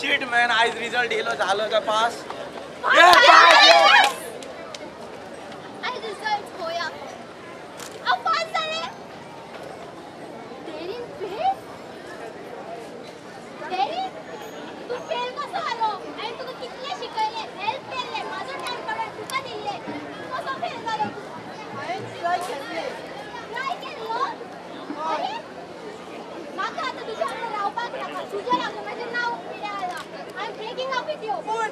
Shit man, आयज result येयलो जालो काय पास? आयज रिजल्ट पळोवया. हांव पास जालें. डेरीन फेल? डेरीन तूं फेल कसो जालो? हांवें तुका कितलें शिकयलें, हेल्प केल्लें, म्हाजो टायम काडून तुका दिल्लें, कसो फेल जालो तूं? हांवें ट्राय केल्लें. ट्राय केल्लो? अरे म्हाका आतां तुज्या वांगडा रावपाक नाका. तुज्या लागून म्हाजें नांव पिड्यार आयलां. I am breaking up with you. पूण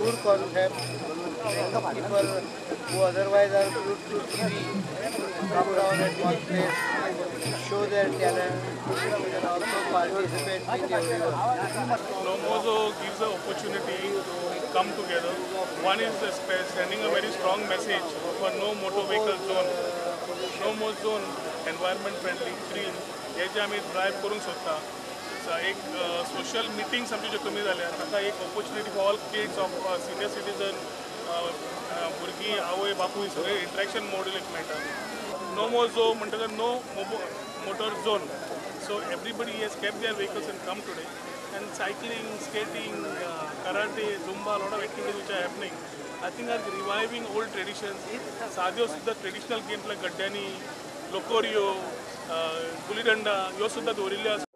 good concept. People who otherwise are glued to TV come down at one place, show their talent, and also participate with everyone. Nomozo gives the opportunity to come together. One is the sending a very strong message for no motor vehicle zone. No more zone, environment friendly, green. हे जे आमी drive करूंक सोदता, एक social meetings आमच्यो ज्यो कमी जाल्या ताका एक opportunity for all kids of senior citizen, भुरगीं, आवय बापूय सगळे इंट्रॅक्शन मॉड्यूल एक मेळटा. नो मोर झो म्हणटकच no motor zone. So everybody has kept their vehicles and come today. And cycling, skating, karate, zumba, lot of activities which are happening, I think are reviving old traditions. साद्यो सुद्दां traditional games लायक गड्ड्यांनी, लोकोरियो, गुली डंडा ह्यो सुद्दां दवरिल्ल्यो आसा.